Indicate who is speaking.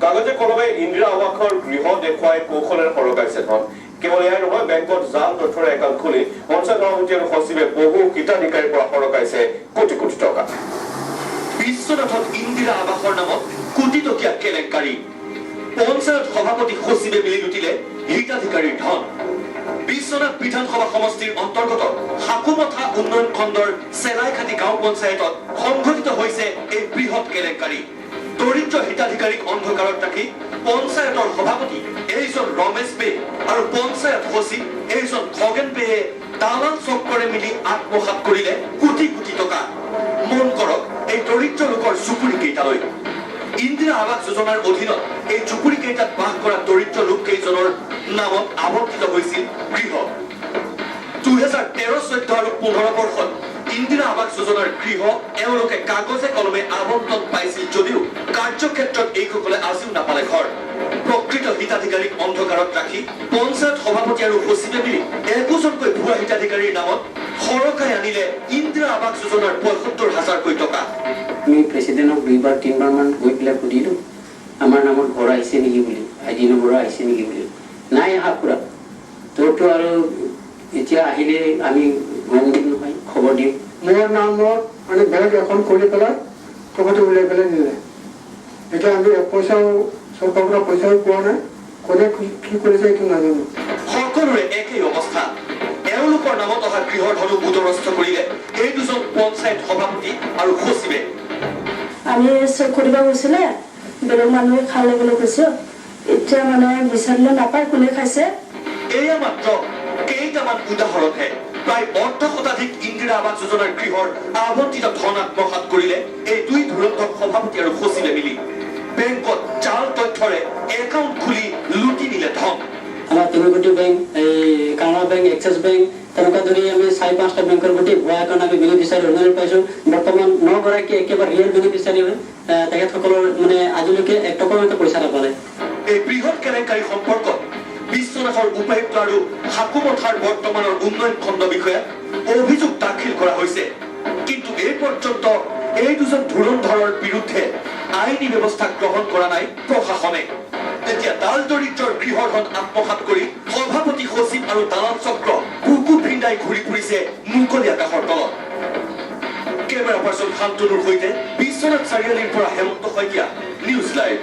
Speaker 1: কাগজে কলমে ইন্দিৰা আৱাসৰ গৃহ দেখুৱাই কৌশলেৰে সৰকাইছে ধন। কেৱল এয়াই নহয়, বেংকত জাল তথ্যৰে একাউণ্ট খুলি পঞ্চায়ত সভাপতি আৰু সচিবে বহু হিতাধিকাৰীৰ পৰা সৰকাইছে কোটি কোটি টকা।
Speaker 2: বিশ্বনাথত ইন্দিৰা আৱাসৰ নামত কোটি টকীয়া কেলেংকাৰী। পঞ্চায়ত সভাপতি, সচিবে মিলি লুটিলে হিতাধিকাৰীৰ ধন। বিশ্বনাথ বিধানসভা সমষ্টিৰ অন্তৰ্গত সাকোমঠা উন্নয়ন খণ্ডৰ চেলাইখাতি গাঁও পঞ্চায়তত সংঘটিত হৈছে এই বৃহৎ কেলেংকাৰী। দৰিদ্ৰ হিতাধিকাৰীক অন্ধকাৰত ৰাখি পঞ্চায়তৰ সভাপতি এইজন ৰমেশ বে আৰু পঞ্চায়ত সচিব এইজন খগেন বেয়ে দালাল চক্ৰৰে মিলি আত্মসাত কৰিলে কোটি কোটি টকা। মন কৰক এই দৰিদ্ৰ লোকৰ জুপুৰি কেইটালৈ। ইন্দিৰা আৱাস যোজনাৰ অধীনত এই জুপুৰি কেইটাত বাস কৰা দৰিদ্ৰ লোককেইজনৰ নামত আবণ্টিত হৈছিল গৃহ। 2013-14 আৰু 15 বৰ্ষত ইন্দিৰা আৱাস যোজনাৰ গৃহ এওঁলোকে কাগজে কলমে আবণ্টন পাইছিল যদিও কাৰ্যক্ষেত্ৰত এইসকলে আজিও নাপালে ঘৰ। প্ৰকৃত হিতাধিকাৰীক অন্ধকাৰত ৰাখি পঞ্চায়ত সভাপতি আৰু সচিবে মিলি একোজনকৈ ভুৱা হিতাধিকাৰীৰ নামত সৰকাই আনিলে ইন্দিৰা আৱাস যোজনাৰ 75 হাজাৰকৈ টকা।
Speaker 3: আমি প্ৰেচিডেণ্টক দুইবাৰ তিনিবাৰমান গৈ পেলাই সুধিলোঁ, আমাৰ নামত ঘৰ আহিছে নেকি বুলি, আই ডি নম্বৰো আহিছে নেকি বুলি। নাই অহা খুৰা। তোৰতো আৰু এতিয়া আহিলে আমি গম দিম নহয়, খবৰ দিম।
Speaker 4: মোৰ নামত মানে বেংক এখন কৰি পেলাই টকাটো উলিয়াই পেলাই নিলে। এতিয়া আমি এক পইচাও চৰকাৰৰ পৰা পইচাও পোৱা নাই। কোনে কি কি কৰিছে, এইটো নাজানো।
Speaker 2: সকলোৰে একেই অৱস্থা। এওঁলোকৰ নামত অহা গৃহৰ ধনো উদৰস্থ কৰিলে এই দুজন পঞ্চায়ত সভাপতি আৰু সচিবে।
Speaker 5: আমি চেক কৰিব গৈছিলে, বেলেগ মানুহে খালে বুলি কৈছে। এতিয়া মানে বিচাৰিলে নাপায় কোনে খাইছে।
Speaker 2: এয়া মাত্ৰ কেইটামান উদাহৰণহে। প্ৰায় অৰ্ধ শতাধিক ইন্দিৰা আৱাস যোজনাৰ গৃহৰ আবণ্টিত ধন আত্মসাত কৰিলে এই দুই ধুৰন্ধৰ সভাপতি আৰু সচিবে মিলি। বেংকত জাল তথ্যৰে একাউণ্ট খুলি লুটি নিলে ধন।
Speaker 3: আমাৰ তিনিকোটি বেংক, এই কানাড়া বেংক, এক্সিছ বেংক, তেনেকুৱা ধৰি আমি চাৰি পাঁচটা বেংকৰ গোটেই ভুৱা একাউণ্ট আমি বেনিফিচিয়াৰী অৰিজিনেল পাইছোঁ। বৰ্তমান নগৰাকী একেবাৰে ৰিয়েল বেনিফিচিয়াৰী হয়। তেখেতসকলৰ মানে আজিলৈকে এক টকাও এটা পইচা নাপালে।
Speaker 2: এই বৃহৎ কেলেংকাৰী সম্পৰ্কত বিশ্বনাথৰ উপায়ুক্ত আৰু সাকোমঠাৰ বৰ্তমানৰ উন্নয়ন খণ্ড বিষয়াক অভিযোগ দাখিল কৰা হৈছে। কিন্তু এই পৰ্যন্ত এই দুজন ধুৰন্ধৰৰ বিৰুদ্ধে আইনী ব্যৱস্থা গ্ৰহণ কৰা নাই প্ৰশাসনে। তেতিয়া ডাল দৰিদ্ৰৰ গৃহৰ ধন আত্মসাত কৰি সভাপতি, সচিব আৰু দালাল চক্ৰ বুকু ফিন্দাই ঘূৰি ফুৰিছে মুকলি আকাশৰ তলত। কেমেৰা পাৰ্চন শান্তনুৰ সৈতে বিশ্বনাথ চাৰিআলিৰ পৰা হেমন্ত শইকীয়া, নিউজ লাইভ।